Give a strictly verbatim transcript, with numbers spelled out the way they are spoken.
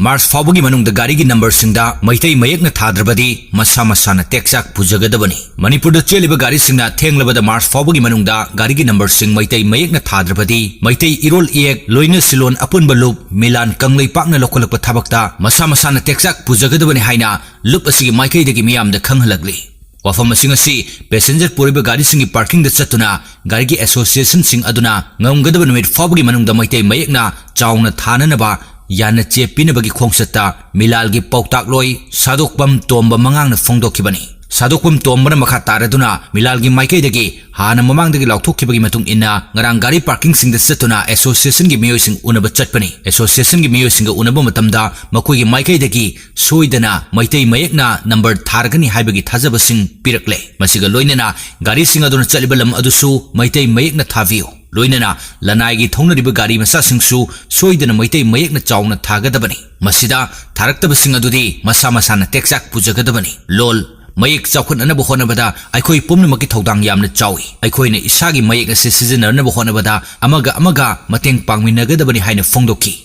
March ꯐꯥꯎꯕꯒꯤ ꯃꯅꯨꯡꯗ ꯒꯥꯔꯤꯒꯤ ꯅꯝꯕꯔꯁꯤꯡꯗ ꯃꯩꯇꯩ ꯃꯌꯦꯛꯅ ꯊꯥꯗ꯭ꯔꯕꯗꯤ ꯃꯁꯥ ꯃꯁꯥꯅ ꯇꯦꯛꯆꯥꯛ ꯄꯨꯖꯒꯗꯕꯅꯤ꯫ ꯃꯅꯤꯄꯨꯔꯗ ꯆꯦꯜꯂꯤꯕ ꯒꯥꯔꯤꯁꯤꯡꯅ ꯊꯦꯡꯂꯕꯗ ꯃꯥꯔꯆ ꯐꯥꯎꯕꯒꯤ ꯃꯅꯨꯡꯗ ꯒꯥꯔꯤꯒꯤ ꯅꯝꯕꯔꯁꯤꯡ ꯃꯩꯇꯩ ꯃꯌꯦꯛꯅ ꯊꯥꯗ꯭ꯔꯕꯗꯤ ꯃꯩꯇꯩ ꯏꯔꯣꯜ ꯏꯌꯦꯛ, ꯂꯣꯏꯅ ꯁꯤꯂꯣꯟ ꯑꯄꯨꯟꯕ ꯂꯨꯞ, ꯃꯤꯂꯥꯟ ꯀꯪꯂꯩꯄꯥꯛꯅ ꯂꯧꯈꯠꯂꯛꯄ ꯊꯕꯛꯇ ꯃꯁꯥ ꯃꯁꯥꯅ ꯇꯦꯛꯆꯥꯛ ꯄꯨꯖꯒꯗꯕꯅꯤ ꯍꯥꯏꯅ ꯂꯨꯞ ꯑꯁꯤꯒꯤ ꯃꯥꯏꯀꯩꯗꯒꯤ ꯃꯤꯌꯥꯝꯗ ꯈꯪꯍꯜꯂꯛꯂꯤ꯫ ꯋꯥꯐꯝꯁꯤꯡ ꯑꯁꯤ ꯄꯦꯁꯦꯟꯖꯔ ꯄꯨꯔꯤꯕ ꯒꯥꯔꯤꯁꯤꯡꯒꯤ ꯄꯥꯔꯀꯤꯡꯗ ꯆꯠꯇꯨꯅ ꯒꯥꯔꯤꯒꯤ ꯑꯦꯁꯣꯁꯤꯌꯦꯁꯟꯁꯤꯡ ꯑꯗꯨꯅ ꯉꯝꯒꯗꯕ ꯅꯨꯃꯤꯠ ꯐꯥꯎꯕꯒꯤ ꯃꯅꯨꯡꯗ ꯃꯩꯇꯩ ꯃꯌꯦꯛꯅ ꯆꯥꯎꯅ ꯊꯥꯅꯅꯕ ꯌꯥꯅ ꯆꯦ ꯄꯤꯅꯕꯒꯤ ꯈꯣꯡꯆꯠꯇ ꯃꯤꯂꯥꯜꯒꯤ ꯄꯥꯎꯇꯥꯛꯂꯣꯏ ꯁꯥꯗꯣꯛꯄꯝ ꯇꯣꯝꯕ ꯃꯉꯥꯡꯅ ꯐꯣꯡꯗꯣꯛꯈꯤꯕꯅꯤ꯫ ꯁꯥꯗꯣꯛꯄꯝ ꯇꯣꯝꯕꯅ ꯃꯈꯥ ꯇꯥꯔꯗꯨꯅ ꯃꯤꯂꯥꯜꯒꯤ ꯃꯥꯏꯀꯩꯗꯒꯤ ꯍꯥꯟꯅ ꯃꯃꯥꯡꯗꯒꯤ ꯂꯥꯎꯊꯣꯛꯈꯤꯕꯒꯤ ꯃꯇꯨꯡ ꯏꯟꯅ ꯉꯔꯥꯡ ꯒꯥꯔꯤ ꯄꯥꯔꯀꯤꯡꯁꯤꯡꯗ ꯆꯠꯇꯨꯅ ꯑꯦꯁꯣꯁꯤꯌꯦꯁꯟꯒꯤ ꯃꯤꯑꯣꯏꯁꯤꯡ ꯎꯅꯕ ꯆꯠꯄꯅꯤ꯫ ꯑꯦꯁꯣꯁꯤꯌꯦꯁꯟꯒꯤ ꯃꯤꯑꯣꯏꯁꯤꯡꯒ ꯎꯅꯕ ꯃꯇꯝꯗ ꯃꯈꯣꯏꯒꯤ ꯃꯥꯏꯀꯩꯗꯒꯤ ꯁꯣꯏꯗꯅ ꯃꯩꯇꯩ ꯃꯌꯦꯛꯅ ꯅꯝꯕꯔ ꯊꯥꯔꯒꯅꯤ ꯍꯥꯏꯕꯒꯤ ꯊꯥꯖꯕꯁꯤꯡ ꯄꯤꯔꯛꯂꯦ꯫ ꯃꯁꯤꯒ ꯂꯣꯏꯅꯅ ꯒꯥꯔꯤꯁꯤꯡ ꯑꯗꯨꯅ ꯆꯠꯂꯤꯕ ꯂꯝ ꯑꯗꯨꯁꯨ ꯃꯩꯇꯩ ꯃꯌꯦꯛꯅ ꯊꯥꯕꯤꯌꯨ꯫ ꯂꯣꯏꯅꯅ ꯂꯅꯥꯏꯒꯤ ꯊꯧꯅꯔꯤꯕ ꯒꯥꯔꯤ ꯃꯆꯥꯁꯤꯡꯁꯨ ꯁꯣꯏꯗꯅ ꯃꯩꯇꯩ ꯃꯌꯦꯛꯅ ꯆꯥꯎꯅ ꯊꯥꯒꯗꯕꯅꯤ꯫ ꯃꯁꯤꯗ ꯊꯥꯔꯛꯇꯕꯁꯤꯡ ꯑꯗꯨꯗꯤ ꯃꯁꯥ ꯃꯁꯥꯅ ꯇꯦꯛꯆꯥꯛ ꯄꯨꯖꯒꯗꯕꯅꯤ꯫ ꯂꯣꯜ ꯃꯌꯦꯛ ꯆꯥꯎꯈꯠꯅꯅꯕ ꯍꯣꯠꯅꯕꯗ ꯑꯩꯈꯣꯏ ꯄꯨꯝꯅꯃꯛꯀꯤ ꯊꯧꯗꯥꯡ ꯌꯥꯝꯅ ꯆꯥꯎꯏ꯫ ꯑꯩꯈꯣꯏꯅ ꯏꯁꯥꯒꯤ ꯃꯌꯦꯛ ꯑꯁꯤ ꯁꯤꯖꯤꯟꯅꯅꯕ ꯍꯣꯠꯅꯕꯗ ꯑꯃꯒ ꯑꯃꯒ ꯃꯇꯦꯡ ꯄꯥꯡꯃꯤꯟꯅꯒꯗꯕꯅꯤ ꯍꯥꯏꯅ ꯐꯣꯡꯗꯣꯛꯈꯤ꯫